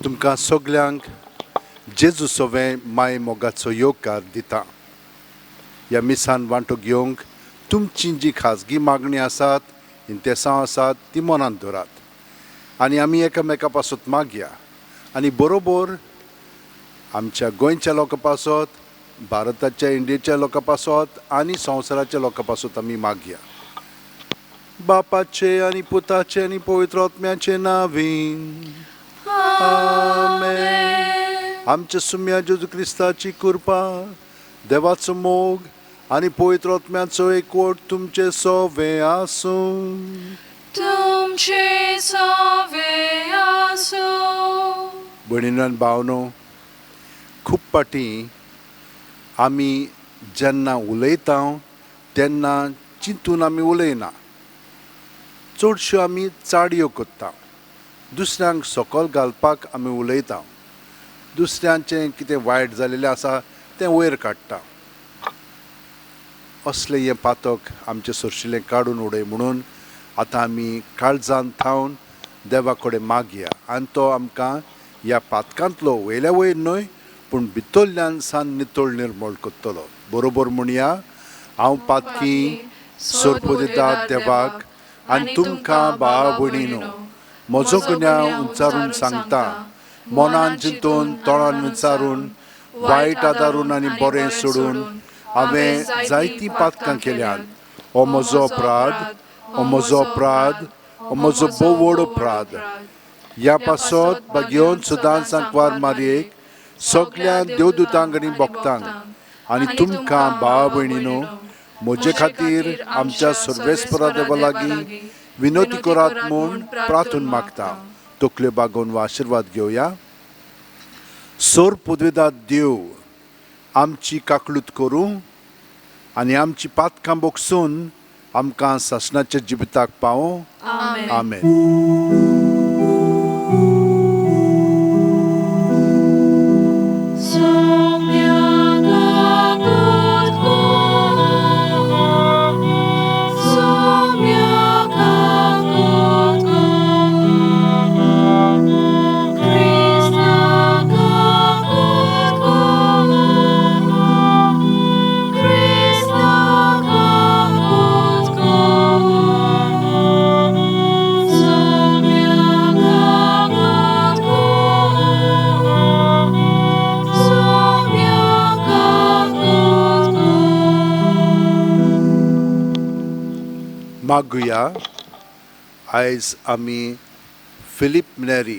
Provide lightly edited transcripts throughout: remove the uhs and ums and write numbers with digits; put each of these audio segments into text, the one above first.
तुमकां सगल्यांक जेजू सोवें माय मोगाचो येवकार दिता. ह्या मिसान वांटो घेवंक तुमची जी खाजगी मागणी आसात, इंतेसांव आसात, ती मनांत दवरात आनी आमी एकामेका पासत मागया आनी बरोबर आमच्या गोंयच्या लोकां पासत, भारताच्या इंडियेच्या लोकां पासत आनी संवसाराच्या लोकां पासत आमी मागया. बापाचे आनी पुताचे आनी पवित्र आत्म्याचे नांवीन आमेन. आमच्या सुम्या जेजू क्रिस्ताची कृपा, देवाचो मोग आनी पवित्र आत्म्याचो एकवट तुमचे सोवे आसूं. तुमचे सोवे आसूं. भयणीनो आनी भावनो, खूब फावटी आमी जेन्ना उलयता तेन्ना चिंतून आमी उलयना, चडश्यो आमी चाडयो करता, दुसऱ्यांक सकयल घालपाक आमी उलयता, दुसऱ्यांचें कितें वायट जालेलें आसा तें वयर काडटा. असलें हें पातक आमचें सरशिलें काडून उडय म्हणून आतां आमी काळजान थावन देवा कडेन मागया आनी तो आमकां ह्या पातकांतलो वयल्या वयर न्हय पूण भितरल्यान सान नितळ निर्मळ करतलो. बरोबर म्हणया, हांव पातकी सोरपोदिता देवाक आनी तुमकां भाव भयणीनो म्हजो गुन्यांव उच्चारून सांगता, मनान चिंतून तोंडान विचारून वायट आदारून आनी बरें सोडून हांवें जायतीं पातकां केल्यांत. हो म्हजो अपराध, हो म्हजो अपराध, हो म्हजो भोव व्हड अपराध. ह्या पासत भाग्योन सुदां सांकवार मारयेक सगल्या देवदूतांक आनी भक्तांक आनी तुमकां भाव भयणीनो म्हजे खातीर आमच्या सर्वेस्परा देवा लागीं विनोती करात म्हूण प्रार्थून मागता. तकल्यो बागोवन वा आशिर्वाद घेवया. सोर पुदवेदात देव आमची काकलूत करूं आनी आमची पातकां बोगसून आमकां सासणाच्या जिविताक पावों. आमेन. मागुया. आयज आमी फिलीप नेरी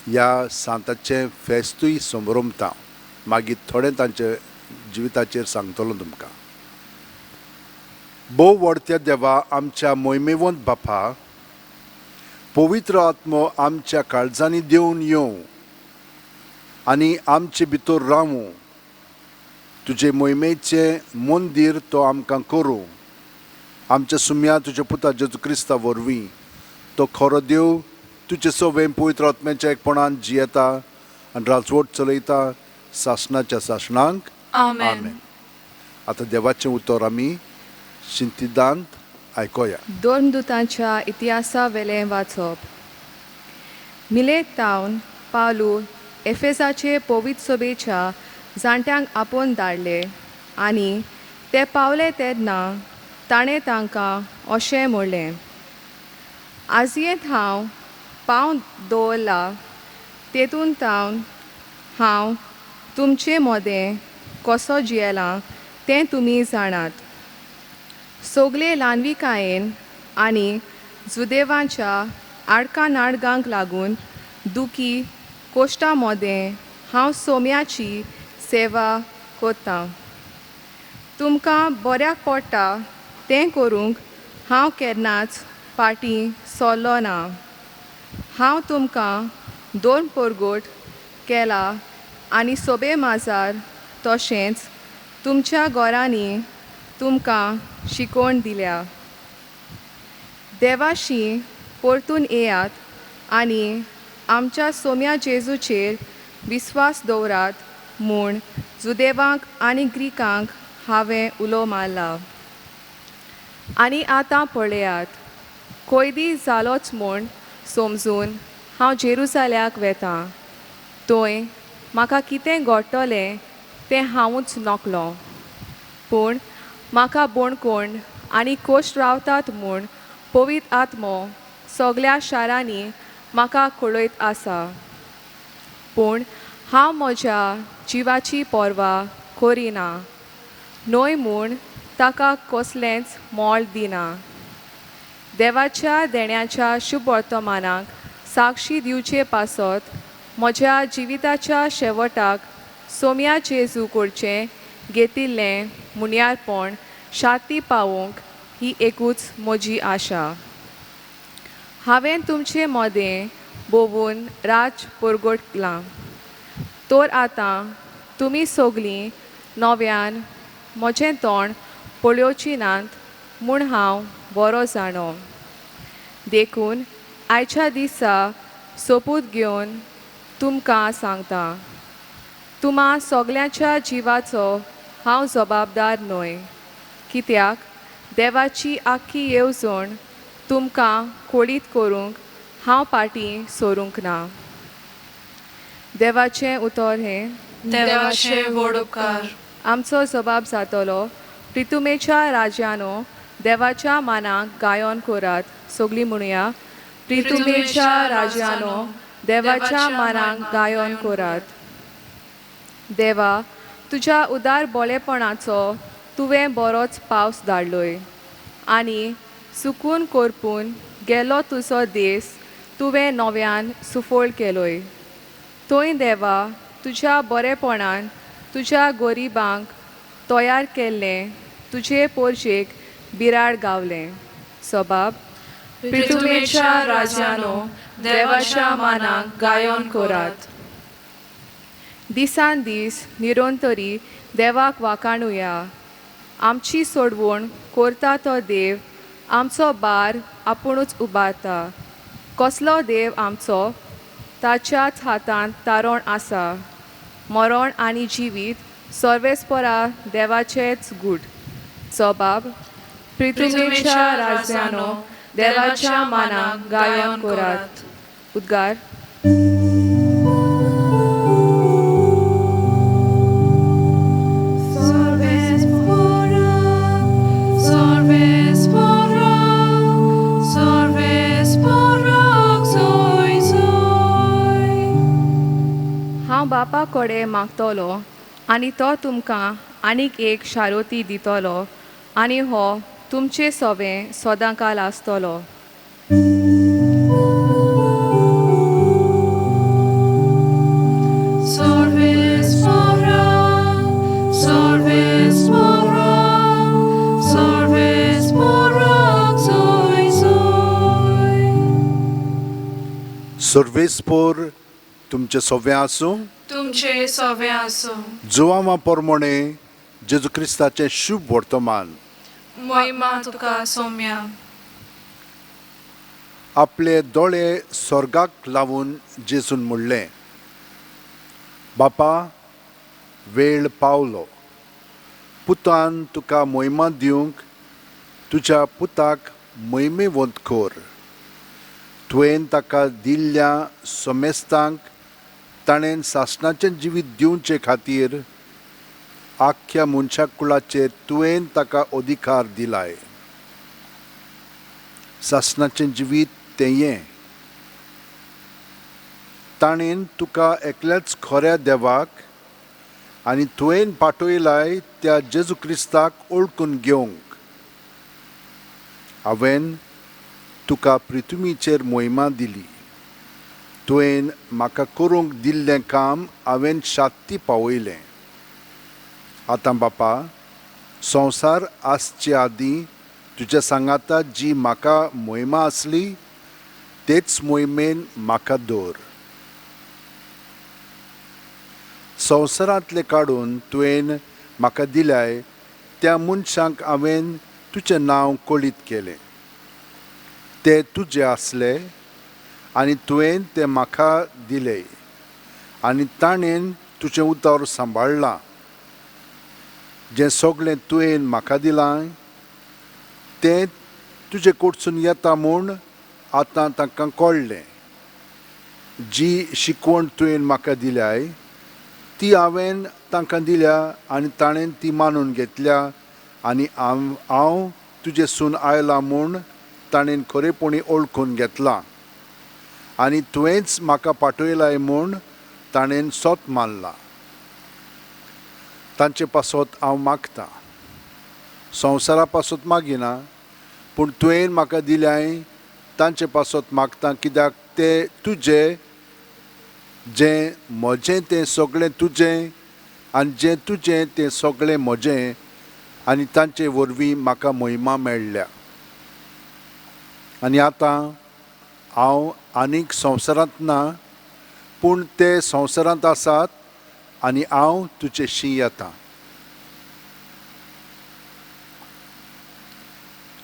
ह्या सांताचें फेस्तूय समरमता. मागीर थोडें तांच्या जिविताचेर सांगतलो तुमकां. भोव व्हडत्या देवा, आमच्या मोहिमेवंत बापा, पवित्र आत्मो आमच्या काळजांनी देवन येवं आनी आमचे भितर रावूं. तुजे मोहिमेचें मंदीर तो आमकां करूं. आमच्या सुम्या तुज्या पुता जेजू क्रिस्ता वरवीं तो खरो देव तुजे सवें पवित्र आत्म्याच्या एकपणान जियेता आनी राजवट चलयता सासणाच्या सासणांक. आमेन. आतां देवाचें उतर आमी शिंतिदांत आयकोया. धर्मदूतांच्या इतिहासा वेलें वाचप. मिलेत तावन पावलू एफेसाचे पवित्र सभेच्या जाणट्यांक आपोवन धाडले आनी ते पावले तेन्ना ताणें तांकां अशें म्हणलें, आजयेंत हांव पांव दवरला तेतून तावन हांव तुमचे मोदें कसो जियेलां तें तुमी जाणात. सगळे ल्हानविकायेन आनी जुदेवांच्या आडका नाडगांक लागून दुखी कोश्टा मोदें हांव सोम्याची सेवा कोत्तां. तुमकां बऱ्याक पडटा तें करूंक हांव केन्नाच फाटीं सरलो ना. हांव तुमकां दोन परगट केला आनी सोबे माजार तशेंच तुमच्या घरांनी तुमकां शिकोवण दिल्या. देवाशी परतून येयात आनी आमच्या सोम्या जेजूचेर विस्वास दवरात म्हूण जुदेवांक आनी ग्रिकांक हांवें उलो मारला. आनी आतां पळयात, कोयदी जालोच म्हूण समजून हांव जेरुजाल्याक वेतां. थंय म्हाका कितें घडटलें तें हांवूच नकलो. पूण म्हाका बोणकोण आनी कोश्ट रावतात म्हूण पवित्र आत्मो सगळ्या शारांनी म्हाका कळयत आसा. पूण हांव म्हज्या जिवाची पर्वा करिना न्हय म्हूण ताका कसलेंच मोल दिना. देवाच्या देण्याच्या शुभवर्तमानाक साक्षी दिवचे पासत म्हज्या जिविताच्या शेवटाक सोम्या जेजू कडचें घेतिल्लें मुन्यारपण शाती पावोवंक ही एकूच म्हजी आशा. हांवें तुमचे मदें भोंवून राज परगटलां. तर आतां तुमी सगळीं नव्यान म्हजें तोंड पळोवची नात म्हूण हांव बरो जाणो. देखून आयच्या दिसा सोपूत घेवन तुमकां सांगता, तुमा सगल्यांच्या जिवाचो हांव जबाबदार न्हय. कित्याक देवाची आख्खी येवजण तुमकां कोळीत करूंक हांव फाटीं सरूंक ना. देवाचें उतर हें. देवाचे व्हड उपकार. आमचो जबाब जातलो. प्रितुमेच्या राजानो देवाच्या मानाक गायन करात. सगळीं म्हणुया, प्रितुमेच्या राजानो देवाच्या मानाक गायन करात. देवा, तुज्या उदार बोलेपणाचो तुवें बरोच पावस धाडलोय आनी सुकून करपून गेलो तुजो देस तुवें नव्यान सुफळ केलोय. थंय देवा तुज्या बरेपणान तुज्या गरिबांक तयार केल्लें तुजे पोरजेक बिराड गावलें. सबाब प्रितुमेच्या राजानो देवाच्या मानाक गायन करात. दिसान दीस निरंतरी देवाक वाकाणुया. आमची सोडवण करता तो देव आमचो बार आपुणूच उबारता. कसलो देव आमचो, ताच्याच हातांत तारण आसा. मरण आनी जिवीत सर्वेस्परा देवाचेच गूट. जबाब प्रितुमेच्या राजानो देवाच्या मानाक गायन करात. उद्गार. हांव बापा कडेन मागतलो आनी तो तुमकां आनीक एक शारोती दितलो आनी हो तुमचे सवें सदांकाल आसतलो. सर्वेस्पोर तुमचे सवें आसूं. तुमचे सवें आसूं. जुवामा पोरमोणे जेजू क्रिस्ताचें शुभ वर्तमान. महिमा तुका सोम्या. आपले दोळे स्वर्गाक लावून जेजून म्हणलें, बापा वेळ पावलो, पुतान तुका मोहिमा दिवंक तुज्या पुताक मोहिमेवंत कर. तुवें ताका दिल्ल्या समेस्तांक ताणें सासणाचें जिवीत दिवचे खातीर आख्ख्या मनशा कुळाचेर तुवें ताका अधिकार दिलाय. सासणाचें जिवीत तें हें, ताणें तुका एकल्याच खऱ्या देवाक आनी तुवें पाठयलाय त्या जेजू क्रिस्ताक ओळखून घेवंक. हांवें तुका पृथ्वीचेर मोहिमा दिली. तुवें म्हाका करूंक दिल्लें काम हांवें शात्ती पावयलें. आतां बापा, संवसार आसचे आदीं तुज्या सांगाता जी म्हाका मोहिमा आसली तेच मोहिमेन म्हाका दवर. संवसारांतले काडून तुवें म्हाका दिल्याय त्या मनशांक हांवें तुजें नांव कळीत केलें. ते तुजे आसले आनी तुवें ते म्हाका दिले आनी ताणें तुजें उतर सांबाळ्ळां. जें सगळें तुवें म्हाका दिलां तें तुजे कडसून येता म्हूण आतां तांकां कळ्ळें. जी शिकवण तुवें म्हाका दिल्याय ती हांवें तांकां दिल्या आनी ताणें ती मानून घेतल्या आनी हांव तुजे सून आयलां म्हूण ताणें खरेपणी ओळखून घेतलां आनी तुवेंच म्हाका पाठयलाय म्हूण ताणें सोत मानलां. तांचे पासत हांव मागतां, संवसारा पासत मागिना, पूण तुवें म्हाका दिल्याय तांचे पासत मागता, कित्याक ते तुजे, जें म्हजें तें सगळें तुजें आनी जें तुजें तें सगळें म्हजें आनी तांचे वरवीं म्हाका मोहिमा मेळ्ळ्या. आनी आतां हांव आनीक संवसारांत ना, पूण ते संवसारांत आसात आनी हांव तुजेशी येता.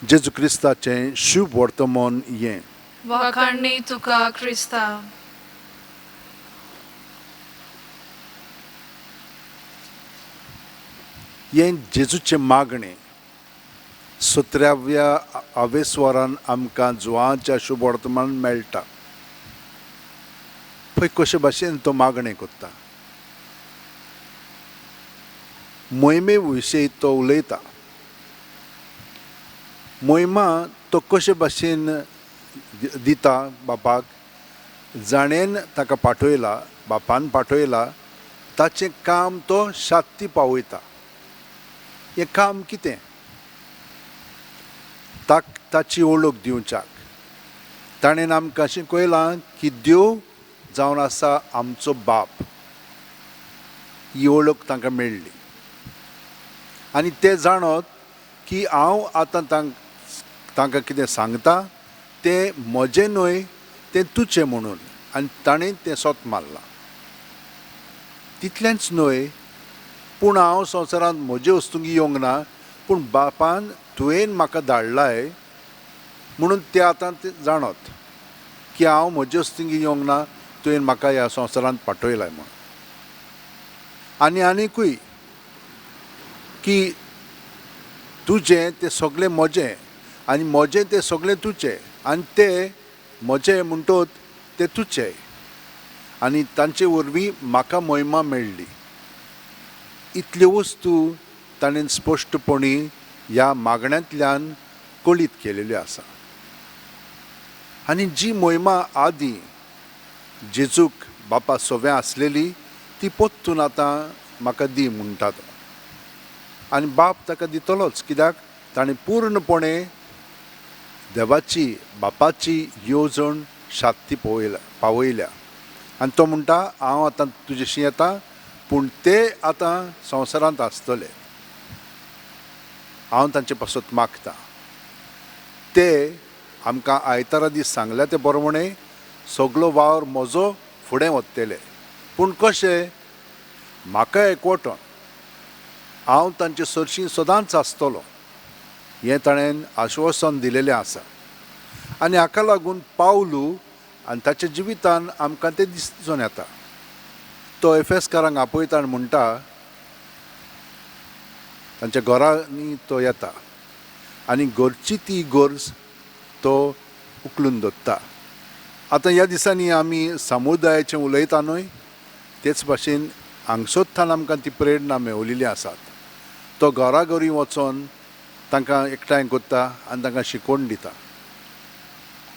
जेजू क्रिस्ताचें शुभ वर्तमान हें. वाखाणणी तुका क्रिस्ता. हें जेजूचें मागणें सतराव्या आवेस्वरान आमकां जुवांच्या शुभ वर्तमान मेळटा. पळय कशे भाशेन तो मागणें करता. मोहिमे विशयी तो उलयता. मोहिमा तो कशे भाशेन दिता बापाक, जाणेन ताका पाठयला, बापान पाठयला, ताचें काम तो शात्ती पावयता. हें काम कितें? ताची ओळख दिवच्याक ताणें आमकां शिकयलां की देव जावन आसा आमचो बाप. ही ओळख तांकां मेळ्ळी आनी ते जाणत की हांव आतां तांकां कितें सांगता तें म्हजें न्हय, तें तुजें म्हणून, आनी ताणें तें सोत मारलां. तितलेंच न्हय, पूण हांव संवसारांत म्हजे वस्तूंक येवंक ना, पूण बापान तुवें म्हाका धाडलाय म्हणून ते आतां ते जाणत की हांव म्हजे वस्तूंक येवंक ना, तुवें म्हाका ह्या संवसारांत पाठयलाय म्हूण. आनी आनीकूय की तुजें तें सगळें म्हजें आनी म्हजें तें सगळें तुजें आनी ते म्हजें म्हणटोत ते तुजे आनी तांचे वरवीं म्हाका मोहिमा मेळ्ळी. इतल्यो वस्तू ताणें स्पश्टपणी ह्या मागण्यांतल्यान कळीत केलेल्यो आसा. आनी जी मोहिमा आदीं जेजूक बापा सोव्या आसलेली ती पोत्तून आतां म्हाका दी म्हणटा तो, आनी बाप ताका दितलोच, कित्याक ताणें पूर्णपणे देवाची बापाची येवजण शात्ती पावयल्या. आनी तो म्हणटा हांव आतां तुजेशी येता, पूण ते आतां संवसारांत आसतले, हांव तांचे पासत मागता. ते आमकां आयतारा दीस सांगल्या ते प्रमाणे सगलो वावर म्हजो फुडें वतले, पूण कशें म्हाका एकवटोन हांव तांचे सरशी सदांच आसतलो हें ताणें आश्वासन दिलेलें आसा. आनी हाका लागून पावलू आनी ताच्या जिवितान आमकां तें दिसून येता. तो एफेसकारांक आपयता आनी म्हणटा, तांच्या घरांनी तो येता आनी घरची ती गरज तो उखलून दवरता. आतां ह्या दिसांनी आमी समुदायाचें उलयता न्हय, तेच भाशेन हांगसोत्थान आमकां ती प्रेरणा मेवलेली आसात. तो घराघरी वचोन तांकां एकठांय करता आनी तांकां शिकवण दिता.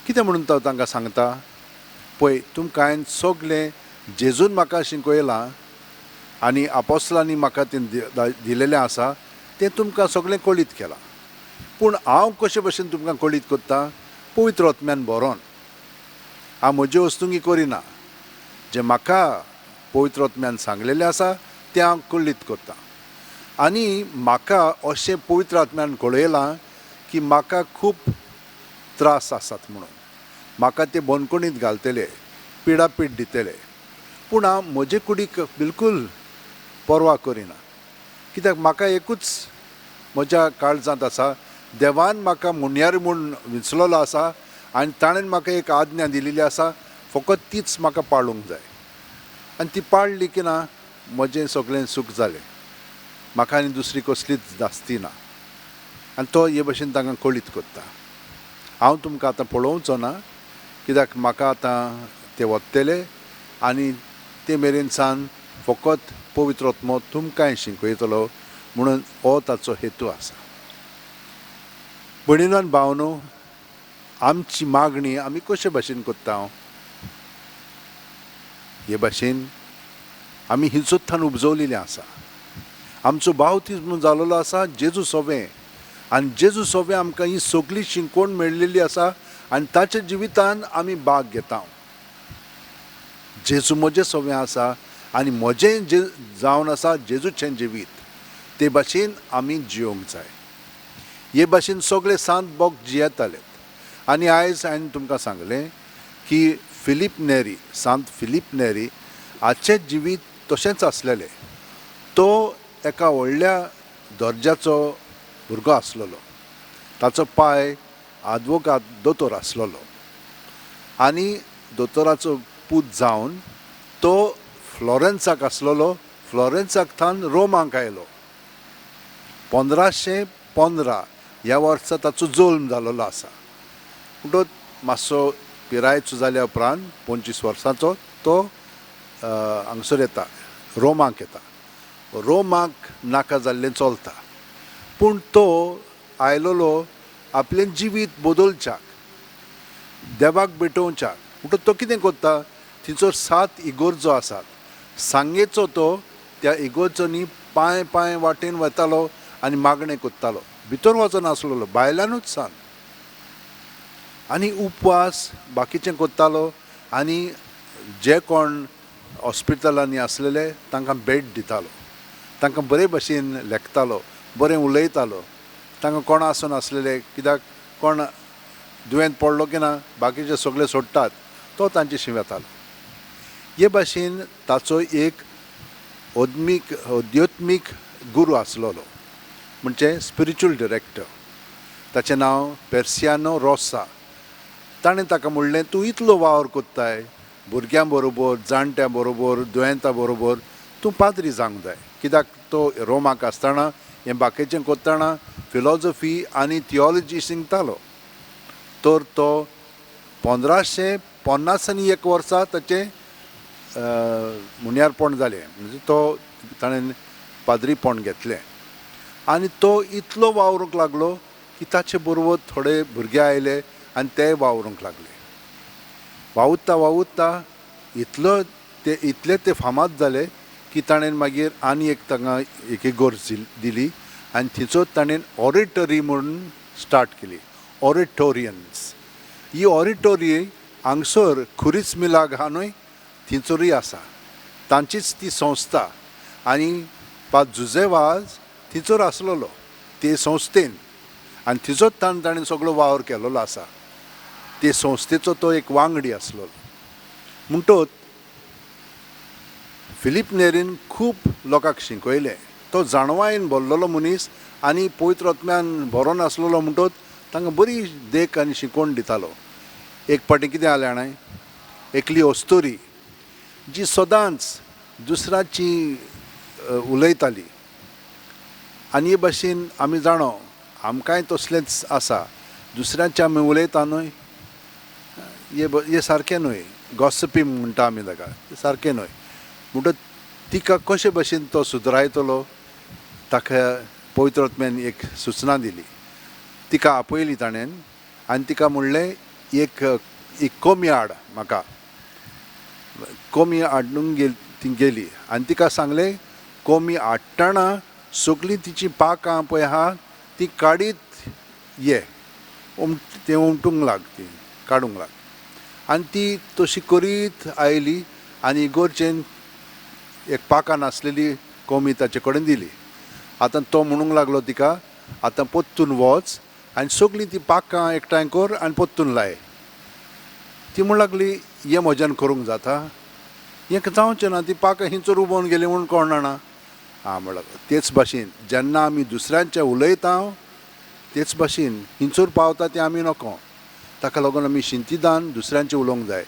कितें म्हणून तो तांकां सांगता, पळय तुमकां हांवें सगळें जेजून म्हाका शिकयलां आनी आपोस्लांनी म्हाका तें दिलेलें आसा तें तुमकां सगळें कळीत केलां. पूण हांव कशे भशेन तुमकां कळीत करता? पवित्र आत्म्यान बरोवन. हांव म्हज्यो वस्तुंगी करिना, जें म्हाका पवित्र आत्म्यान सांगलेलें आसा तें हांव कळीत करता. आनी म्हाका अशें पवित्र आत्म्यान कळयलां की म्हाका खूब त्रास आसात म्हणून, म्हाका ते बंदखणींत घालतले, पिडापीड दितले, पूण हांव म्हजे कुडीक बिलकूल पर्वा करिना. कित्याक म्हाका एकूच म्हज्या काळजांत आसा, देवान म्हाका मुन्यार म्हूण विंचलोलो आसा आनी ताणें म्हाका एक आज्ञा दिलेली आसा, फकत तीच म्हाका पाळूंक जाय. आनी ती पाळ्ळी की ना म्हजें सगळें सूख जालें, म्हाका आनी दुसरी कसलीच धास्ती ना. आनी तो हे भशेन तांकां कळीत करता. हांव तुमकां आतां पळोवचो ना, कित्याक म्हाका आतां ते वतले आनी ते मेरेन सान फकत पवित्र आत्मो तुमकांय शिकयतलो म्हणून हो ताचो हेतू आसा. भयणीनो आनी भावनो, आमची मागणी आमी कशे भाशेन करता? हे भाशेन आमी हिंसोत्थान उपजवलेलें आसा. आमचो बावतिज्म जालोलो आसा जेजू सोवें, आनी जेजू सोवें आमकां ही सगळी शिकवण मेळ्ळेली आसा आनी ताच्या जिवितान आमी भाग घेता. जेजू म्हजें सोवें आसा आनी म्हजें जे जावन आसा जेजूचें जिवीत, ते भाशेन आमी जियोंक जाय. हे भाशेन सगळे सांत बोक जियेताले. आनी आयज हांवें तुमकां सांगलें की फिलीप नेरी, सांत फिलीप नेरी हाचें जिवीत तशेंच आसलेलें. तो एका व्हडल्या दर्जाचो भुरगो आसलेलो, ताचो पाय आदवोगाद दोतोर आसलेलो आनी दोतोराचो पूत जावन तो फ्लॉरेन्साक आसलेलो. फ्लॉरेन्साक थावन रोमाक आयलो. 1515 ह्या वर्सा ताचो जल्म जालोलो आसा. म्हणटच मातसो पिरायेचो जाल्या उपरांत 25 वर्सांचो तो हांगसर येता, रोमाक येता. रोमाक नाका जाल्लें चलता, पूण तो आयलोलो आपलें जिवीत बदलच्याक, देवाक भेटोवच्याक. म्हणटच तो कितें करता, थंयसर 7 इगोर्जो आसात, सांगेचो तो त्या इगोर्जोनी पांय पांय वाटेन वतालो आनी मागणें करतालो. भितर वचनासलेलो, भायल्यानूच सान. आनी उपवास बाकीचें करतालो आनी जे कोण हॉस्पिटलांनी आसलेले तांकां भेट दितालो, तांकां बरे भशेन लेखतालो, बरें उलयतालो. तांकां कोण आसून आसलेले, कित्याक कोण दुयेंत पडलो की ना बाकीचे सगळे सोडटात, तो तांचे वेतालो. हे भाशेन ताचो एक अध्यात्मीक गुरू आसलेलो, म्हणजे स्पिरिच्युअल डिरेक्टर, ताचें नांव पेर्सियानो रोसा. ताणें ताका म्हणलें, तूं इतलो वावर करताय भुरग्यां बरोबर, जाणट्यां बरोबर, दुयेंता बरोबर, तूं पाद्री जावंक जाय. कित्याक तो रोमाक आसतना हें बाकीचें करतना फिलॉजॉफी आनी थियोलॉजी शिकतालो. तर तो 1551 वर्सा ताचें मुन्यारपण जालें, म्हणजे तो ताणें पाद्रीपण घेतलें. आनी तो इतलो वावरूंक लागलो की ताचे बरोबर थोडे भुरगे आयले आनी ते वावरूंक लागले. वावुरता वावुरता इतलो ते इतले ते फामाद जाले की ताणें मागीर आनी एक तांकां एक इगोर्ज दिली आनी थंयचो ताणें ऑरेटरी म्हणून स्टार्ट केली, ऑरेटोरियन्स. ही ऑरेटोरी हांगसर खुरीस मिलाग आहा न्हय थंयसरूय आसा, तांचीच ती संस्था. आनी पाद जुजे वाज थंयसर आसलेलो ते संस्थेन, आनी थंयसर ताणें सगळो वावर केलेलो आसा. ते संस्थेचो तो एक वांगडी आसलेलो. म्हणटच फिलीप नेरीन खूब लोकांक शिकयलें. तो जाणवायेन भरलेलो मनीस आनी पवित्र आत्म्यान भरोन आसलेलो, म्हणटच तांकां बरी देख आनी शिकवण दितालो. एक फावटी कितें जालें जाणा, एकली अस्तुरी जी सदांच दुसऱ्याची उलयताली. आनी हे भाशेन आमी जाणो आमकांय तसलेंच आसा, दुसऱ्यांचे आमी उलयता न्हय, हे सारकें न्हय, गॉसिपींग म्हणटा आमी ताका, सारकें न्हय. म्हणटच तिका कशे भशेन तो सुदरायतलो ताका पवित्र आत्म्यान एक सुचना दिली. तिका आपयली ताणें आनी तिका म्हणलें, एक एक कमी हाड म्हाका. कमी हाडून गेली, ती गेली आनी तिका सांगलें, कोमी हाडटना सगळीं तिचीं पाकां पळय आहा ती काडीत ये तें उमटूंक लाग, ती काडूंक लाग. आनी ती तशी करीत आयली आनी इगोर्जेन एक पाकां नासलेली कोमी ताचे कडेन दिली. आतां तो म्हणूंक लागलो तिका, आतां पोत्तून वच आनी सगळीं ती पाकां एकठांय कर आनी पोत्तून लाय. ती म्हणूंक लागली, हें म्हज्यान करूंक जाता, हें जावचें ना, ती पाकां हिंचर उबोवन गेली म्हूण कोण जाणा. आं म्हणूंक लागलो. तेच भाशेन जेन्ना आमी दुसऱ्यांचें उलयता तेच भाशेन हिंचर पावता तें आमी नको. ताका लागून आमी शिंतिदान दुसऱ्यांचें उलोवंक जाय,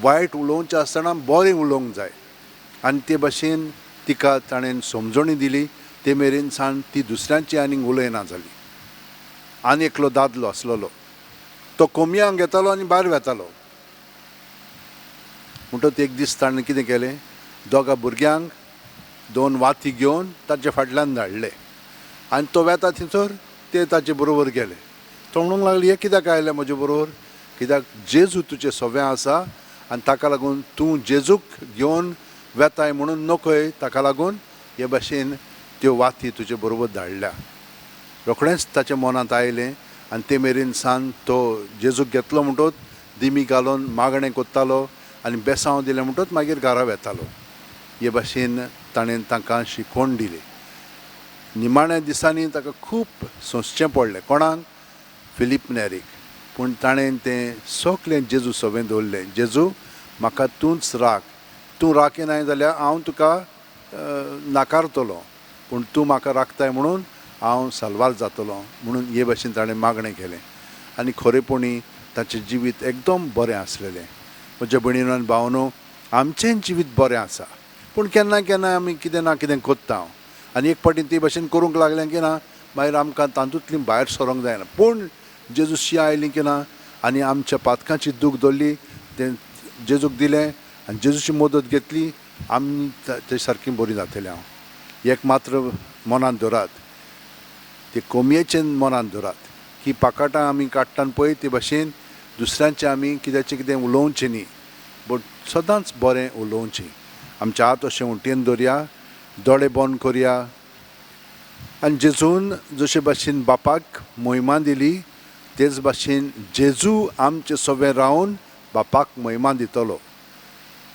वायट उलोवचें आसतना बरें उलोवंक जाय. आनी ते भाशेन तिका ताणें समजणी दिली. ते मेरेन सान ती दुसऱ्यांची आनीक उलयना जाली. आनी एकलो दादलो आसलेलो, तो कोमयांक घेतालो आनी भायर वेतालो. म्हणटकच एक दीस ताणें कितें केलें, दोगा भुरग्यांक 2 वाती घेवन ताचे फाटल्यान धाडले आनी तो वेता थंयसर ते ताचे बरोबर गेले. तो म्हणूंक लागलो, हे कित्याक आयले म्हजे बरोबर? कित्याक जेजू तुजें सवें आसा आनी ताका लागून तूं जेजूक घेवन वेताय म्हणून नकय, ताका लागून हे भाशेन त्यो वाती तुजे बरोबर धाडल्या. रोखडेंच ताच्या मनांत आयलें आनी ते मेरेन सान तो जेजूक घेतलो म्हणटकच दिमी घालून मागणें कोत्तालो आनी बेसांव दिलें म्हणटकच मागीर घरा वेतालो. हे भाशेन ताणें तांकां शिकवण दिली. निमाण्या दिसांनी ताका खूब सोंसचें पडलें. कोणाक? फिलीप नेरीक. पूण ताणें तें सगलें जेजू सवें दवरलें. जेजू म्हाका तूंच राख, तूं राखिनाय जाल्यार हांव तुका नाकारतलो, पूण तूं म्हाका राखताय म्हणून हांव साल्वार जातलो म्हणून हे भाशेन ताणें मागणें केलें. आनी खरेपणी ताचें जिवीत एकदम बरें आसलेलें. म्हज्या भयणीनो आनी भावनो, आमचें जिवीत बरें आसा, पूण केन्ना केन्ना आमी कितें ना कितें कोत्ता आनी एक फावटी ते भाशेन करूंक लागलें की ना मागीर आमकां तातूंतली भायर सरोंक जायना. पूण जेजू शी आयली की ना आनी आमच्या पातकांची दूख धरली, तें जेजूक दिलें आनी जेजूची मदत घेतली, आमी ते सारकी बरी जातली. हांव एक मात्र मनांत धरात, ते कोमयेचें मनांत धरात की पाकाटां आमी काडटान पळय ते भाशेन दुसऱ्यांचें आमी कित्याचें कितें उलोवचें न्ही, बट सदांच बरें उलोवचें. आमच्या हात अशें उंटयेन दवरया, दोळे बंद करया आनी जेजून जशे भाशेन बापाक मोहिमा दिली तेच भाशेन जेजू आमचे सवें रावन बापाक मोहिमा दितलो.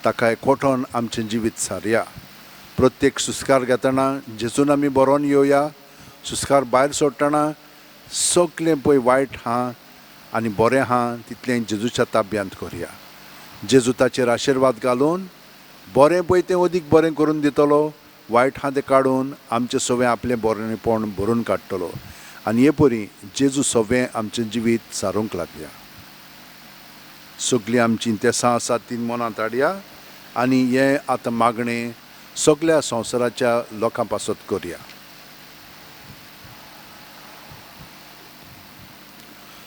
ताका एकवटोन आमचें जिवीत सारया. प्रत्येक सुस्कार घेतना जेजून आमी बरोवन येवया. सुस्कार भायर सोडटना सगलें पळय वायट आहा आनी बरें आहा तितलें जेजूच्या ताब्यांत करया. जेजू ताचेर आशिर्वाद घालून बरें पळय तें अदीक बरें करून दितलो, वायट आहा तें काडून आमचें सवें आपलें बरेंपण भरून काडटलो. आनी हे परी जेजू सवें आमचें जिवीत सारूंक लागया. सगळीं आमचीं तेसां आसात तीं मनांत हाडया आनी हें आतां मागणें सगळ्या संवसाराच्या लोकां पासत करया.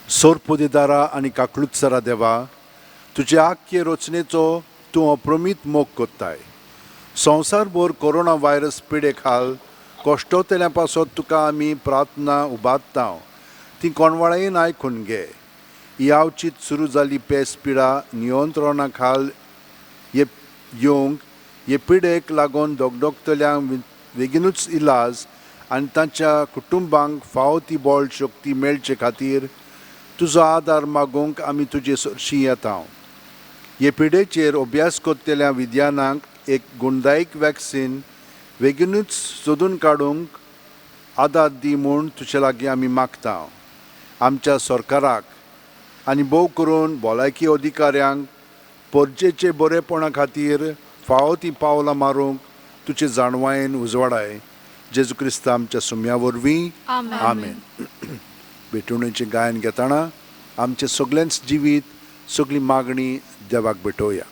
सोरपोदेदारा आनी काकलुत्सरा देवा, तुजे आख्खे रचनेचो तूं अप्रमीत मोग कोत्ताय. संवसारभर कोरोना व्हायरस पिडे खाल कश्टोतल्या पासत तुका आमी प्रार्थना उबारता, ती कोणवाळायेन आयकून घे. ही आवचीत सुरू जाली पेस पिडा नियंत्रणा खाल हे येवंक हे पिडेक लागून दोगदोगतल्यांक बेगीनूच इलाज आनी तांच्या कुटुंबांक फावो ती बळ शक्ती मेळचे खातीर तुजो आदार मागूंक आमी तुजे सरशी येता. हे पिडेचेर अभ्यास करतल्या विज्ञानाक एक गुणदायक वॅक्सीन बेगीनूच सोदून काडूंक आदार दी म्हूण तुजे लागीं आमी मागता. आमच्या सरकाराक आनी भोव करून भलायकी अधिकाऱ्यांक परजेचे बरेपणा खातीर फावो ती पावलां मारूंक तुजे जाणवायेन उजवाडाय. जेजू क्रिस्त आमच्या सुम्या वरवीं आमेन. भेटवणेचें गायन घेतना आमचें सगळेंच जिवीत सगळी मागणी देवाक भेटोवया.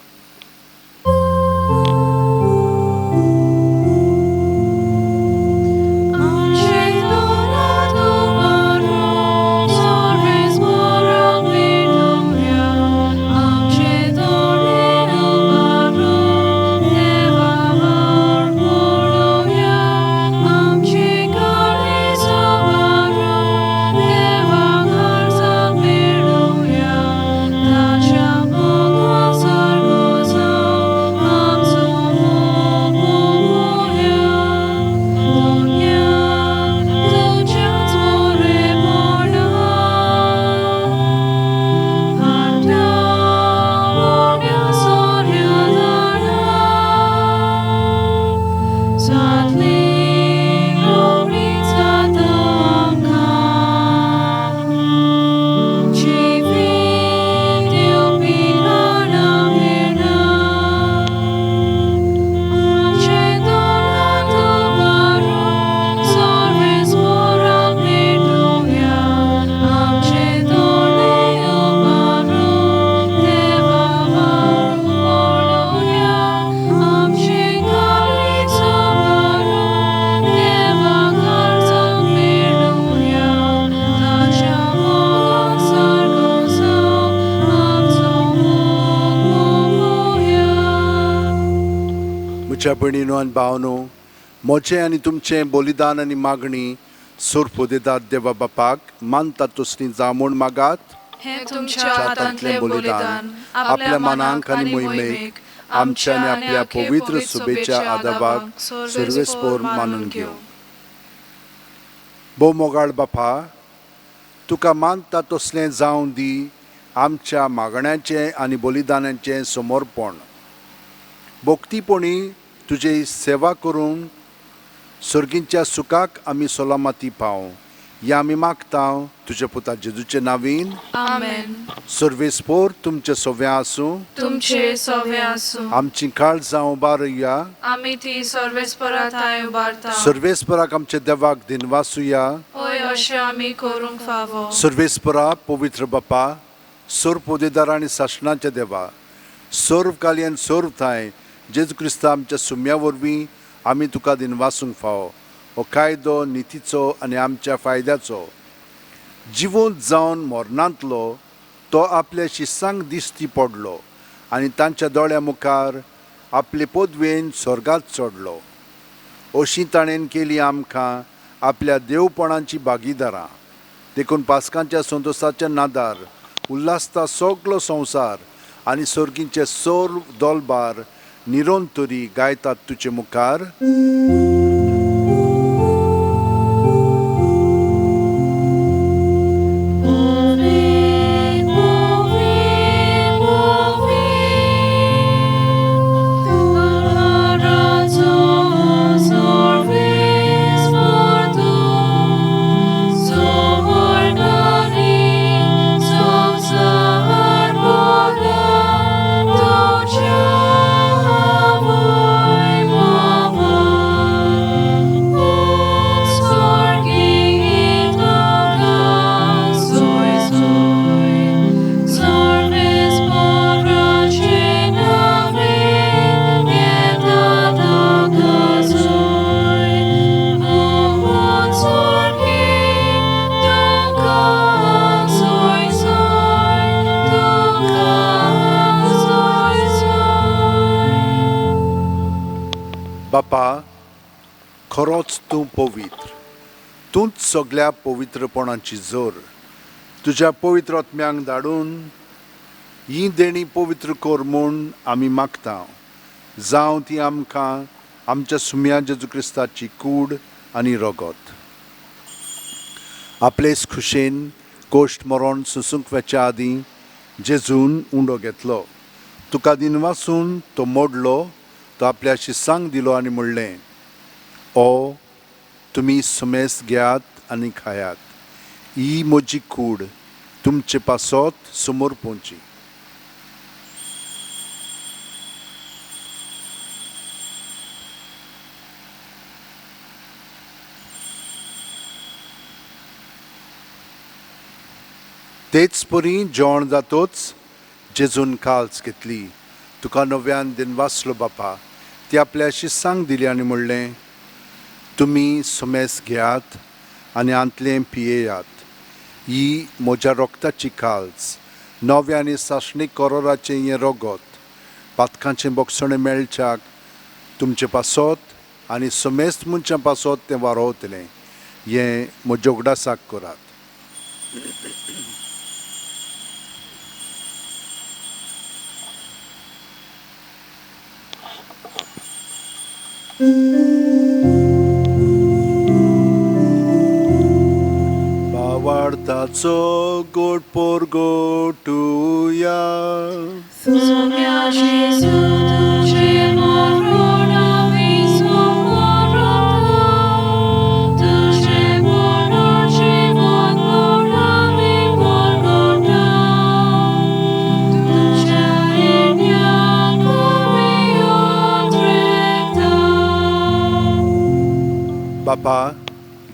Sargo. म्हज्या भयणीनो आनी भावनो, म्हजें आनी तुमचें बलिदान आनी मागणी सोरपोदेदार देवा बापाक मानता तसली जावं म्हूण मागात. हें तुमच्या हातांतलें बलिदान आपल्या मनाक आनी मोहिमेक आमच्या आनी आपल्या पवित्र सुबेच्या आदाबाक सर्वेस्पोर मानून घेवं. भोव मोगाळ बापा, तुका मानता तसलें जावं दी आमच्या मागण्याचें आनी बलिदानाचें समर्पण. भक्तीपणी तुजी सेवा करून सर्गींच्या सुखाक आमी सलामती पावं ह्या आमी मागता तुज्या पुता जेजूचे नावीन. आमेन. सर्वेस्पोर तुमचे सव्या आसूं. तुमचे सवे आसूं. आमची काळजां उबारुया. आमी ती सर्वेस्परा थांय उबारता. सर्वेस्पराक आमच्या देवाक दिनवासुया. हय, अशें आमी करूंक फावो. सर्वेस्परा पवित्र बापा, सर्व पोदेदार आनी सासणाच्या देवा, सर्व काली आनी सर्व थांय जेजू क्रिस्ता आमच्या सुम्या वरवीं आमी तुका दिनवासूंक फावो. हो कायदो नितीचो आनी आमच्या फायद्याचो. जिवंत जावन मरणांतलो तो आपल्या शिसांक दिश्टी पडलो आनी तांच्या दोळ्या मुखार आपले पदवेन स्वर्गात चडलो. अशी ताणें केली आमकां आपल्या देवपणाची भागीदारां. देखून पास्कांच्या संतोशाच्या नादार उल्हासता सगलो संवसार आनी सर्गींचे सर्व दोलबार निरंतरी गायतात तुजे मुखार. बापा, खरोच तूं पवित्र, तूंच सगल्या पवित्रपणाची जोर. तुज्या पवित्र आत्म्यांक धाडून ही देणी पवित्र कर म्हूण आमी मागता. जावं ती आमकां आमच्या सुम्या जेजू क्रिस्ताची कूड आनी रगत. आपलेच खुशेन कोश्ट मरण सुसूंक वचच्या आदीं जेजून उंडो घेतलो. तुका दिनवासून तो मोडलो, तो आपल्या शिसांक दिलो आनी म्हणलें, ओ तुमी सुमेस घेयात आनी खायात. ही म्हजी कूड तुमचे पासत समोर पोवची. तेच परी जेवण जातोच जेजून काल्स घेतली. तुका नव्यान दिनवासलो बापा, ती आपल्या शिसांक दिली आनी म्हणलें, तुमी सुमेस घेयात आनी आंतलें पियेयात. ही म्हज्या रोगताची काल्स, नव्या आनी सासणीक करोराचें हें रगत. पातकांचें बोगसणें मेळच्याक तुमचे पासत आनी समेस्त मनशां पासत तें वारोवतलें. हें म्हज्या उगडासाक करात. बावार्थाचो गोड पोरगोटुया. बापा,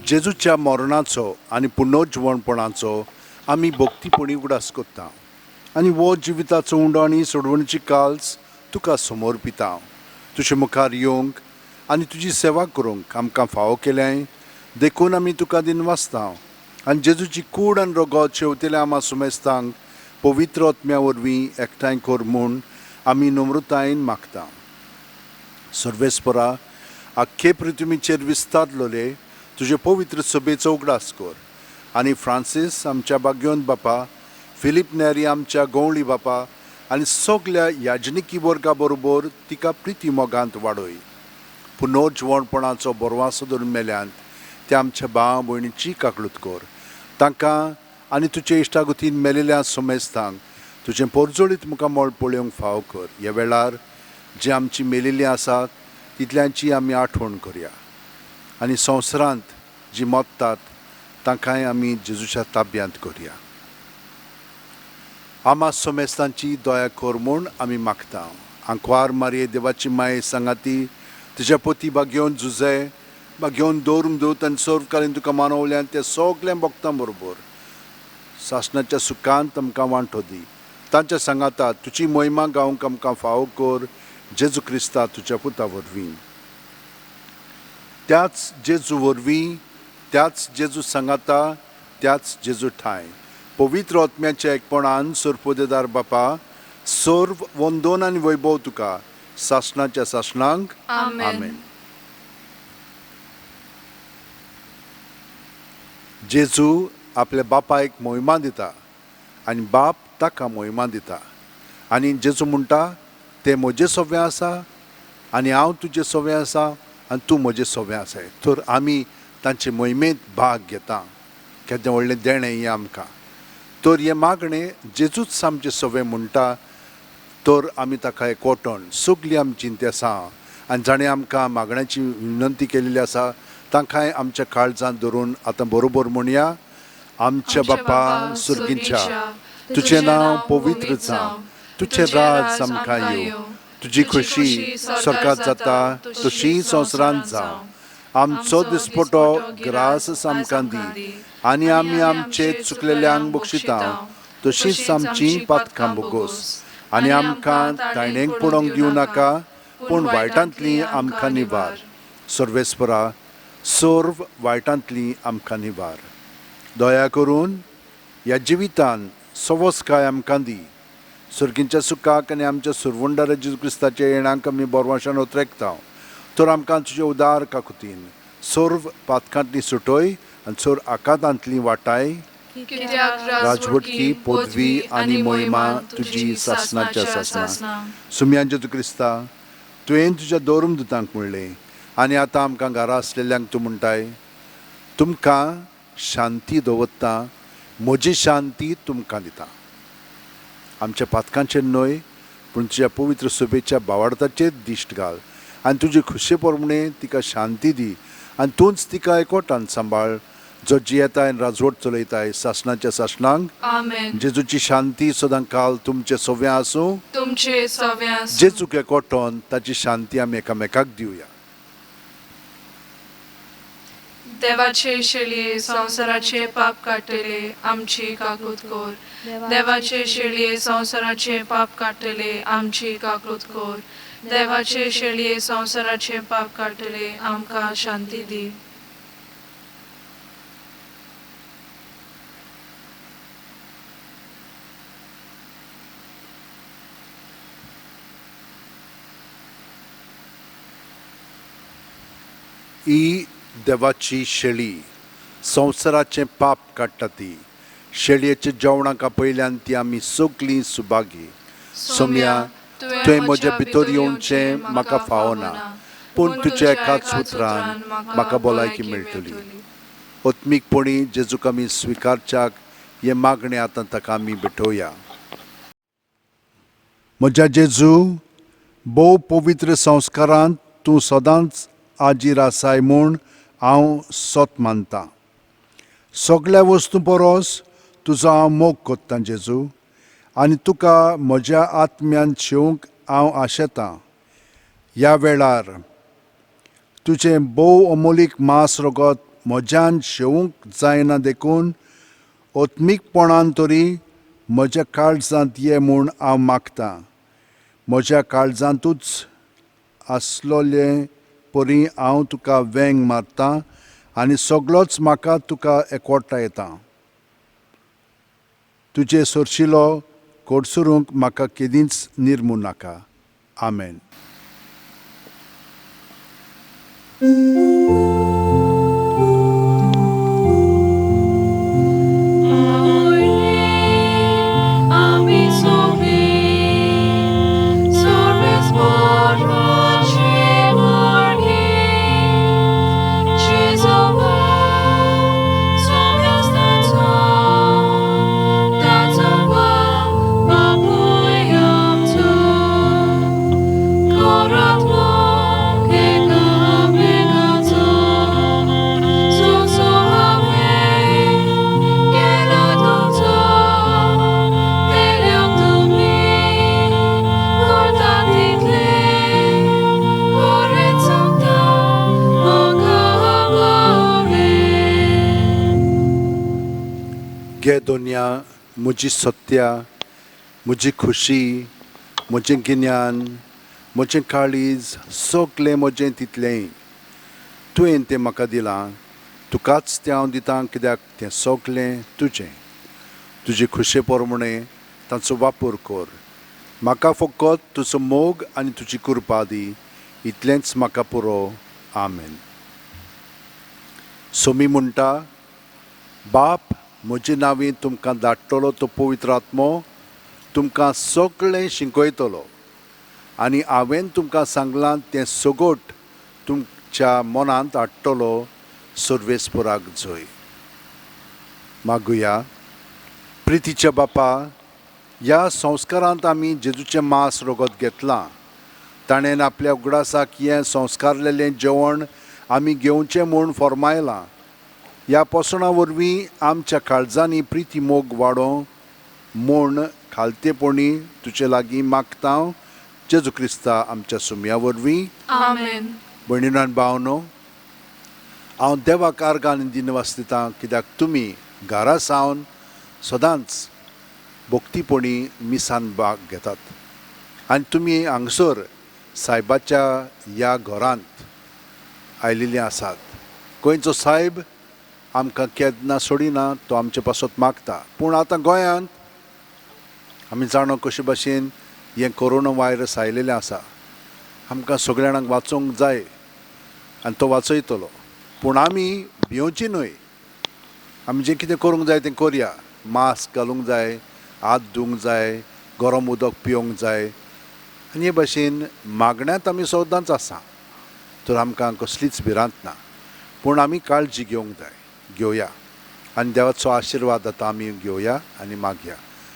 जेजूच्या मरणाचो आनी पुनर्जिवणपणाचो आमी भक्तीपणी उगडास करता आनी हो जिविताचो उंडो आनी सोडवणीची काल्स तुका समर्पिता. तुजे मुखार येवंक आनी तुजी सेवा करूंक आमकां फावो केल्याय देखून आमी तुका दिनवासता आनी जेजूची कूड आनी रगत शेवतेल्या आमा सुमेस्तांक पवित्र आत्म्या वरवीं एकठांय कर म्हूण आमी नम्रतायेन मागता. सर्वेस्परा, आख्खे पृथ्वीचेर विस्तारलोले तुजे पवित्र सभेचो उगडास कर आनी फ्रांसीस आमच्या बाग्योन बापा, फिलीप नेरी आमच्या गवळी बापा आनी सगल्या याजनिकी वर्गा बरोबर तिका प्रिती मोगांत वाडय. पुनर्जिवणपणाचो बरवासो धरून मेल्यान त्या आमच्या भाव भयणीची काकळूत कर. तांकां आनी तुजे इश्टागतीन मेलेल्या समेस्तांक तुजें पोरजोळीत मुखामळ पळोवंक फाव कर. ह्या वेळार जी आमची मेलेली आसात तितल्यांची आमी आठवण करया आनी संवसारांत जी मत्तात तांकांय आमी जेजूच्या ताब्यांत करया. आमा सोमेस्तांची दया कर म्हूण आमी मागता. आंकवार मारये देवाची माये सांगाती तुज्या पोती बागेवन जुजे बागेवन दवरून दवत आनी सर्वकालीन तुका मानवल्यान ते सगळ्या भक्तां बरोबर सासणाच्या सुखांत आमकां वांटो दी. तांच्या सांगाता तुजी मोहिमा गावंक आमकां फावो कर जेजू क्रिस्ता तुज्या पुता वरवीं. त्याच जेजू वरवीं, त्याच जेजू सांगाता, त्याच जेजू ठांय पवित्र आत्म्याच्या एकपणान सरपोदेदार बापा सर्व वंदन आनी वैभव तुका सासणाच्या सासणांक. आमेन. जेजू आपल्या बापायक मोहिमा दिता आनी बाप ताका मोहिमा दिता आनी जेजू म्हणटा ते म्हजे सव्वें आसा आनी हांव तुजे सव्वें आसा आनी तूं म्हजे सव्वें आसाय. तर आमी तांचे मोहिमेंत भाग घेता. केदें व्हडलें देणें हें आमकां. तर हें मागणें जेजूच आमचें सव्वें म्हणटा तर आमी ताका एकवटण सगळीं आमची आसा आनी जाणें आमकां मागण्याची विनंती केल्ली आसा तांकांय आमच्या काळजांत धरून आतां बरोबर म्हणया. आमच्या बापा सुर्गींच्या, तुजें नांव पवित्र जावं, तुजें राज आमकां येवं, तुजी खोशी स्वर्गांत जाता तशी संवसारांत जावं. आमचो दिसपटो ग्रास आमकां दी आनी आमी आमचे चुकलेल्यांक बक्षिता तशीच आमची पातकां बोगोस आनी आमकां ताणेंक पडोवंक दिवं नाका पूण वायटांतली आमकां निवार. सर्वेस्परा, सर्व वायटांतली आमकां निवार. दया करून ह्या जिवितान सवसकाय आमकां दी. सर्गींच्या सुखाक आनी आमच्या सुरवंडार जेजू क्रिस्ताच्या येणाक आमी बोरवाशान ओतरेकता. तर आमकां तुजे उदार काकुतीन सर्व पातकांतली सुटय आनी सर्व आकांतांतली वाटाय. राजवटकी पदवी आनी मोहिमा तुजी सासणाच्या सासणा. सुम्यान जेजू क्रिस्ता, तुवें तुज्या दोरूम दुतांक म्हणलें आनी आतां आमकां घरा आसलेल्यांक तूं म्हणटाय, तुमकां शांती दवरता, म्हजी शांती तुमकां दिता. आमच्या पातकांचेर न्हय पूण तुज्या पवित्र सभेच्या बावार्थाचेर दिश्ट घाल आनी तुजी खुशे प्रमाणे तिका शांती दी आनी तूंच तिका एकवटान सांबाळ जो जियेताय आनी राजवट चलयताय सासणाच्या सासणांक. जेजूची शांती सदां काल तुमचे सव्या आसूं. तुमचे सव्या आसूं. जेजूक एकवटोन ताची शांती आमी एकामेकाक दिवया. देवाचे शेळये संवसाराचे पाप काडटले आमची काकूत कर. देवाचे शेळये संवसाराचे पाप काडटले आमची काकूत कर. देवाचे शेळये संवसाराचे पाप काडटले आमकां शांती दी. ही देवाची शेळी संवसाराचें पाप काडटा ती शेळयेच्या जेवणाक आपयल्यान ती आमी सगळीं सुभागी. सोम्या, तुवें म्हज्या भितर येवचें म्हाका फावना पूण तुज्या एकाच उतरान म्हाका भलायकी मेळटली. आत्मीकपणी जेजूक आमी स्विकारच्याक हें मागणें आतां ताका आमी भेटोवया. म्हज्या जेजू, भोव पवित्र संस्कारांत तूं सदांच आजीर आसाय म्हूण हांव सत मानतां. सगळ्या वस्तूं परस तुजो हांव मोग कोत्तां जेजू आनी तुका म्हज्या आत्म्यान शेवंक हांव आशेतां. ह्या वेळार तुजें भोव अमोलीक मांस रगत म्हज्यान शेवंक जायना देखून आत्मीकपणान तरी म्हज्या काळजांत ये म्हूण हांव मागतां. म्हज्या काळजांतूच आसलोले परी हांव तुका वेंग मारतां आनी सगळोच म्हाका तुका एकवटा येता. तुजे सरशिलो कोडसरूंक म्हाका केदींच निर्मू नाका. आमेन. गे दोनया म्हजी सत्या, म्हजी खुशी, म्हजें गिन्यान, म्हजें काळीज, सगलें म्हजें तितलेंय तुवें तें म्हाका दिलां. तुकाच तें हांव दितां कित्याक तें सगलें तुजें. तुजे खुशे प्रमाणें तांचो वापर कर. म्हाका फकत तुजो मोग आनी तुजी कृपा दी, इतलेंच म्हाका पुरो. आमेन. सोमी म्हणटा, बाप म्हजे नांवी तुमकां धाडटलो तो पवित्र आत्मो तुमकां सगळें शिकयतलो आनी हांवें तुमकां सांगलां तें सगट तुमच्या मनांत हाडटलो. सर्वेस्पराक जय. मागुया. प्रितीच्या बापा, ह्या संस्कारांत आमी जेजूचें मांस रगत घेतलां. ताणें आपल्या उगडासाक हें संस्कारलेलें जेवण आमी घेवचें म्हूण फर्मायलां. ह्या पोसणां वरवीं आमच्या काळजांनी प्रिती मोग वाडोवं म्हूण खालतेपणी तुजे लागीं मागता जेजू क्रिस्ता आमच्या सुमया वरवीं. आमेन. भयणीनो आनी भावनो, हांव देवाक आर्गां आनी दिनवास दितां कित्याक तुमी घरा सावन सदांच भक्तीपणी मिसान भाग घेतात आनी तुमी हांगसर सायबाच्या ह्या घरांत आयिल्लीं आसात. गोंयचो सायब आमकां केन्ना सोडिना, तो आमचे पासत मागता. पूण आतां गोंयांत आमी जाणो कशे भाशेन हें कोरोना व्हायरस आयिल्लें आसा. आमकां सगळ्या जाणांक वाचोवंक जाय आनी तो वाचयतलो. पूण आमी भिवची न्हय. आमी जें कितें करूंक जाय तें करया. मास्क घालूंक जाय, हात धुवंक जाय, गरम उदक पिवंक जाय आनी हे भाशेन मागण्यांत आमी सदांच आसा. तर आमकां कसलीच भिरांत ना, पूण आमी काळजी घेवंक जाय. घेवया आनी देवाचो आशिर्वाद आतां आमी घेवया आनी मागया.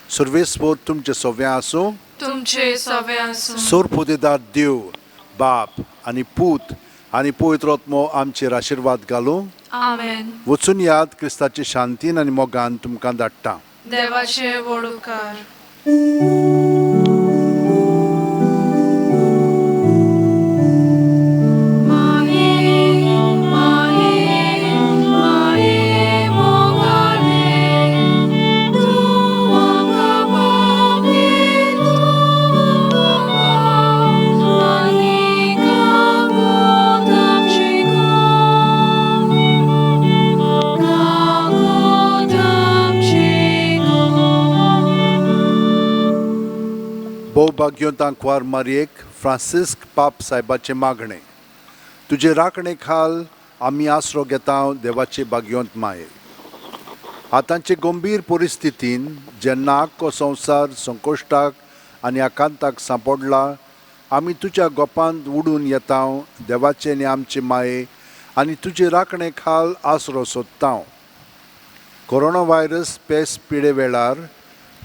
सर्वेस्पर तुमचें सव्वें आसूं, तुमचे सवे आसूं. सोरपोदेदार देव बाप आनी पूत आनी पवित्र आत्मो आमचेर आशिर्वाद घालूं. आमेन. वचून याद क्रिस्ताचे शांतीन आनी मोगान तुमकां धाडटा. देवाचे व्हड उपकार. भोवभाग्योंतांकवार मारयेक फ्रांसिस्क पाप सायबाचें मागणें. तुजे राखणे खाल आमी आसरो घेता देवाचे भाग्योंत माये. आतांचे गंभीर परिस्थितीन जेन्ना आख्खो संवसार संकश्टाक आनी आकांताक सांपडला, आमी तुज्या गोपांत उडून येता देवाचे आनी आमचे माये आनी तुजे राखणे खाल आसरो सोदता. कोरोना व्हायरस पेस पिडे वेळार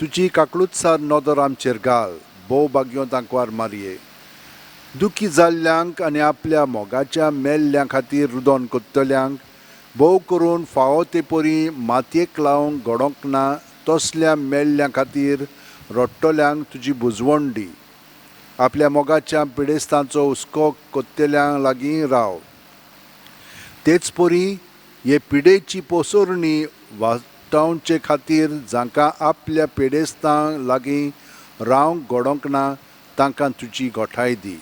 तुजी काकळूतसार नदर आमचेर घाल. भोव भाग्योंतांकवार मारये. दुखी जाल्ल्यांक आनी आपल्या मोगाच्या मेल्ल्या खातीर रुदोन कोत्तल्यांक, भोव करून फावो ते परी मातयेक लावंक घडोवंक ना तसल्या मेल्ल्या खातीर रडटल्यांक तुजी बुजवण दी. आपल्या मोगाच्या पिडेस्तांचो हुस्को कोत्तेल्यां लागीं राव. तेच परी हे पिडेची पोसरणी वाटावचे खातीर जांकां आपल्या पिडेस्तां लागीं रावंक घडोवंक ना तांकां तुजी गोठाय दी.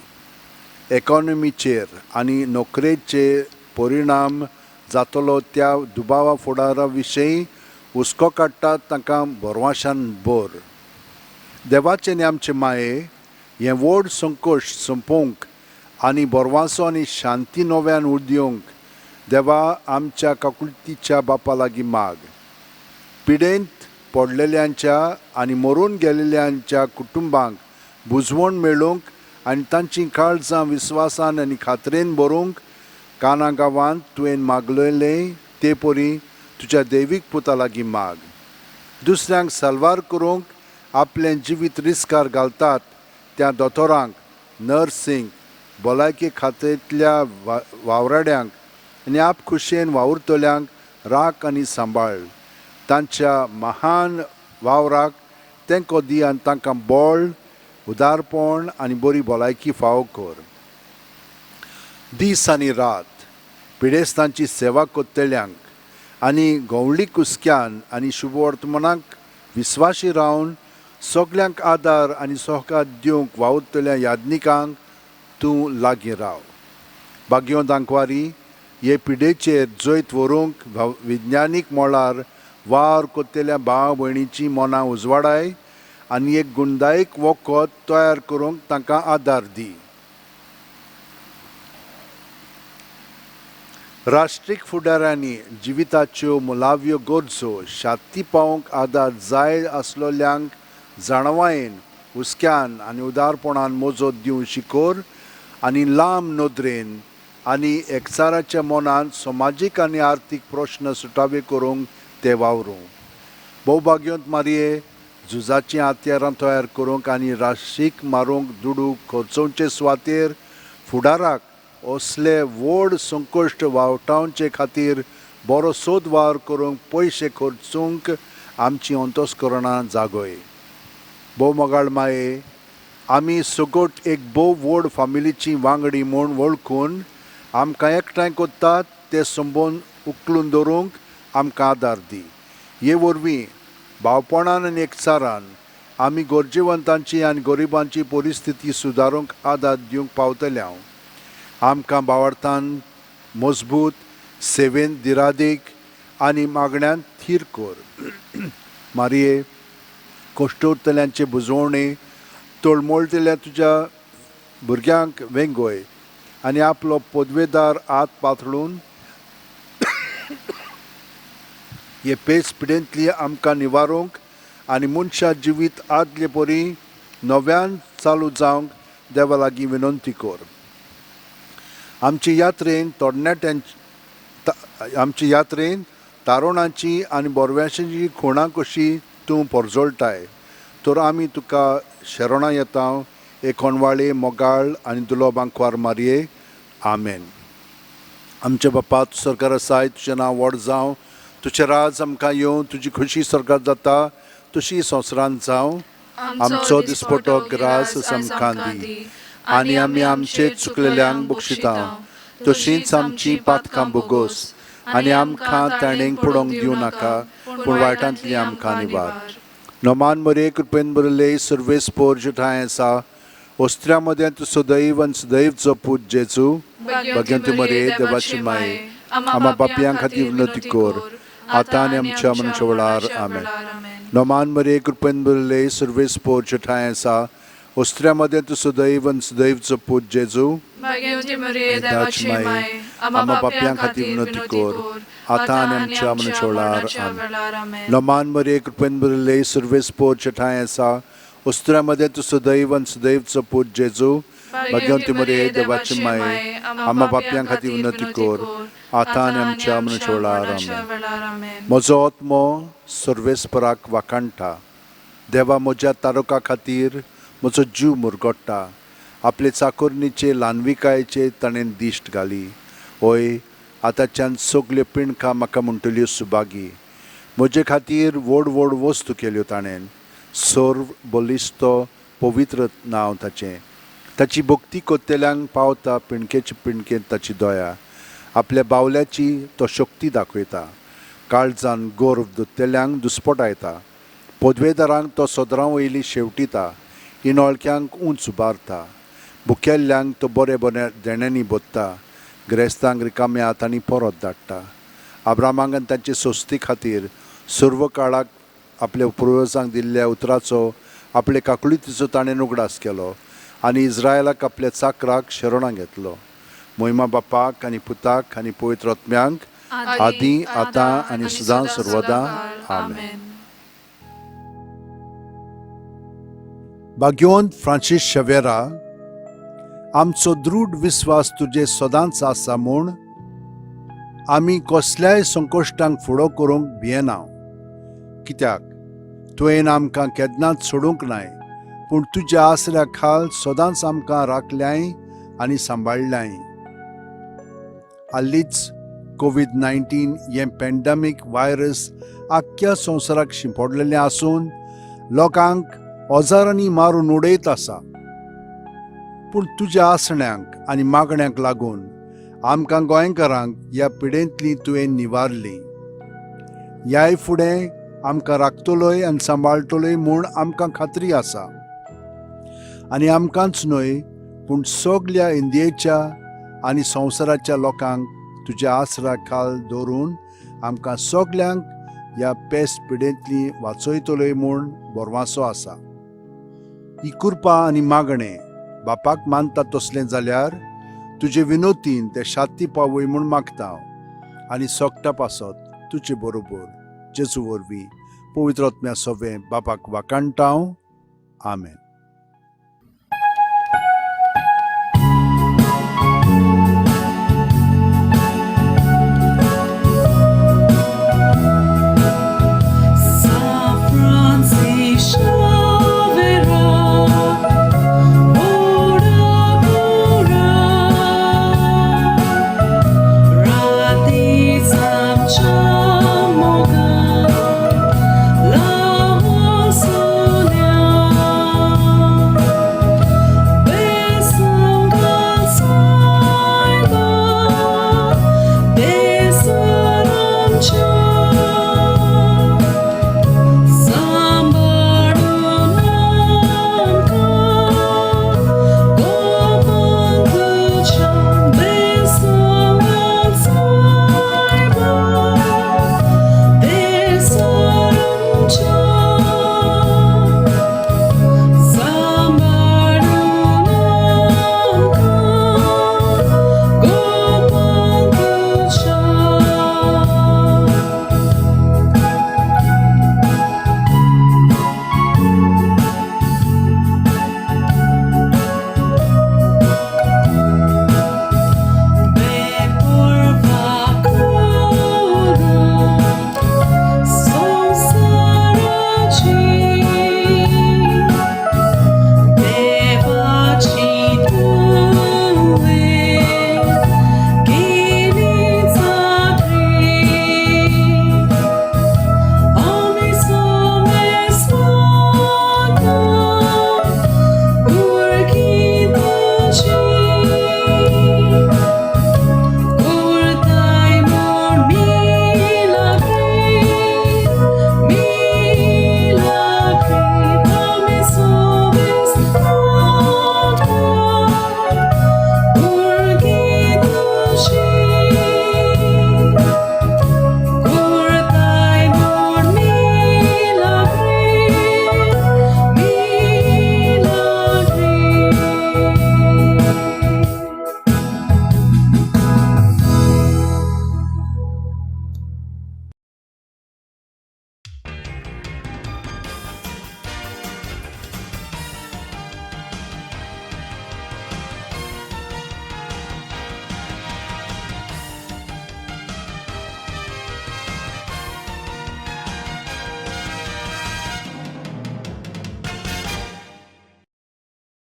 एकोनॉमीचेर आनी नोकरेचे परिणाम जातलो त्या दुबावा फुडारा विशयी हुस्को काडटात तांकां भरवाशान भर. देवाचे आनी आमचे माये हें व्हड संकश्ट सोंपोवंक आनी भरवांसो आनी शांती नव्यान उद्योंक देवा आमच्या काकुळतीच्या बापा लागीं माग. पिडेंत पडलेल्यांच्या आनी मरून गेल्ल्यांच्या कुटुंबांक बुजवण मेळूंक आनी तांचीं काळजां विस्वासान आनी खात्रेन भरूंक काना गांवांत तुवें मागलेलें ते परी तुज्या दैवीक पुता लागीं माग. दुसऱ्यांक साल्वार करूंक आपलें जिवीत रिस्कार घालतात त्या दोतोरांक, नर्सींक, भलायकी खात्यांतल्या वावराड्यांक आनी आपखुशयेन वावुरतल्यांक राख आनी सांबाळ. तांच्या महान वावराक तेंको दी आनी तांकां बळ, उदारपण आनी बरी भलायकी फावो कर. दीस आनी रात पिडेस्तांची सेवा करतल्यांक आनी गवळी कुसक्यान आनी शुभवर्तमानाक विस्वाशी रावन सगल्यांक आदार आनी सहकार दिवंक वावुरतल्या याज्ञिकांक तूं लागीं राव. भाग्यो दांकवारी हे पिडेचेर जैत व्हरूंक विज्ञानीक मळार वावर करतल्या भाव भयणीचीं मनां उजवाडाय आनी एक गुणदायक वखद तयार करूंक तांकां आदार दी. राष्ट्रीक फुडाऱ्यांनी जिविताच्यो मुलाव्यो गरजो शाती पावोवंक आदार जाय आसलोल्यांक जाणवायेन, हुस्क्यान आनी उदारपणान मजत दिवंक शिकोर आनी लांब नदरेन आनी एकचाराच्या मनान समाजीक आनी आर्थीक प्रश्न सुटावे करूंक ते वावरूं. भोवभाग्योंत मारये झुजाचीं हत्यारां तयार करूंक आनी राशीक मारूंक दुडू खर्चोवचे सुवातेर फुडाराक असले व्हड संकश्ट वावटावचे खातीर बरो सोद वावर करूंक पयशे खर्चूंक आमची अंतस्करणां जागय. भोव मोगाळ माये, आमी सगट एक भोव व्हड फामिलीची वांगडी म्हूण वळखून आमकां एकठांय करतात ते संबंद उखलून दवरूंक आमकां आदार दी. हे वरवीं भावपणान आनी एकचारान आमी गरजेवंतांची आनी गरिबांची परिस्थिती सुदारूंक आदार दिवंक पावतले. हांव आमकां भावार्थान मजबूत, सेवेन दिरादीक आनी मागण्यांत थीर कर. मारये, कश्टोतल्यांचे बुजवणे तळमळटल्या तुज्या भुरग्यांक वेंगय आनी आपलो पदवेदार हात पातळून हे पेच पिडेंतली आमकां निवारूंक आनी मनशा जिवीत आदले परी नव्यान चालू जावंक देवा लागीं विनंती कर. आमचे यात्रेन तरणाट्यांची, आमचे यात्रेन तारुणाची आनी बोरव्यांची खुणां कशी तूं परजळटाय तर आमी तुका शरणां येता. एकोणवाळे मोगाळ आनी दुलोब आंकवार मारये, आमेन. आमच्या बापा, तूं सरकार आसाय, तुजें नांव व्हड जावं, तुजें राज आमकां येवं, तुजी खुशी सरकार जाता तशी संवसारांत जावं. आमचो दिसपटो ग्रास आमकां दी आनी आमी आमचे चुकलेल्यांक बक्षिता तशींच आमची पातकां बोगोस आनी आमकां ताणेंक पडोवंक दिवं नाका, पूण वायटांतली आमकां निवार. नमान मरे, कृपेन बरले सर्वेस पोर ठांय आसा. ओस्त्र्या मदें तूं सदैव आनी सदैव पूत जेजू. भाग्यंती मरे, देवाची माये, आमा पापयां खातीर विनंती कर आतां आनी आमच्या मरणाच्या वेळार. आमेन. नमान मरे, कृपेन बरले सर्वेस पोर ठांय आसा. ओस्त्र्या मदें तूं सदैव आनी सदैव पूत जेजू. देवाची माये, आमा पापयां खातीर विनंती कर आतां आनी आमच्या मरणाच्या वेळार. आमेन. नमान मरे, कृपेन बरले सर्वेस पोर ठांय आसा. ओस्त्र्या मदें तूं सदैव आनी सदैव पूत जेजू. भाग्यवंती मरे, देवाची माये, आमा पापयां खातीर विनंती कर आतां आनी आमच्या मरणाच्या वेळार. आमेन. म्हजो आत्मो सर्वेस्पराक वाखाणटा. देवा म्हज्या तारुका खातीर म्हजो जीव मुरगोट्टा. आपले चाकोरणीचे ल्हानविकायेचे ताणें दिश्ट घाली. हय, आतांच्यान सगल्यो पिणकां म्हाका म्हणटल्यो सुभागी. म्हजे खातीर व्हड व्हड वस्तू केल्यो ताणें. सर्व बलिश्त पवित्र नांव ताचें. ताची भक्ती करतल्यांक पावता पिणकेचे पिणकेंत ताची दया. आपल्या बावल्याची तो शक्ती दाखयता. काळजान गर्व दवरतल्यांक दुस्पटायता. पदवेदारांक तो सदरां वयली शेवटिता. इनोळक्यांक उंच उबारता. भुकेल्ल्यांक तो बरे बरे देण्यांनी भरता. गिरेस्तांक रिकाम्या हातांनी परत धाडटा. आब्रामाक आनी तांचे सोस्ती खातीर सर्व काळाक आपल्या पुर्वजांक दिल्ल्या उतराचो, आपले काकुळतीचो ताणें उगडास केलो. आनी इस्रायलाक आपल्या चाकराक शरणां घेतलो. मोहिमा बापाक आनी पुताक आनी पवित्र आत्म्यांक, आदी, आतां आनी सदां सर्वदां. आमेन. भाग्यवंत फ्रांसीस शवेरा, आमचो दृढ विस्वास तुजे सदांच आसा म्हूण आमी कसल्याय संकश्टांक फुडो करूंक भियेना, कित्याक तुवें आमकां केन्नाच सोडूंक नाय, पूण तुज्या आसऱ्या खाल सदांच आमकां राखल्याय आनी सांबाळ्ळ्याय. हालींच कोवीड 19 हें पॅन्डमीक व्हायरस आख्ख्या संवसाराक शिंपडलेलें आसून लोकांक हजारांनी मारून उडयत आसा, पूण तुज्या आसण्यांक आनी मागण्यांक लागून आमकां गोंयकारांक ह्या पिडेंतली तुवें निवारली. ह्याय फुडें आमकां राखतलोय आनी सांबाळटलोय म्हूण आमकां खात्री आसा. आनी आमकांच न्हय, पूण सगल्या इंडियेच्या आनी संवसाराच्या लोकांक तुज्या आसरा खाल दवरून आमकां सगल्यांक ह्या पेस पिडेंतली वाचयतलोय म्हूण भरवासो आसा. ही कृपा आनी मागणें बापाक मानता तसलें जाल्यार तुजे विनोतीन ते शांती पावय म्हूण मागता हांव, आनी सोगटा पासत तुजे बरोबर जेजू वरवीं पवित्र आत्म्या सोवें बापाक वाकाणटा हांव. आमेन.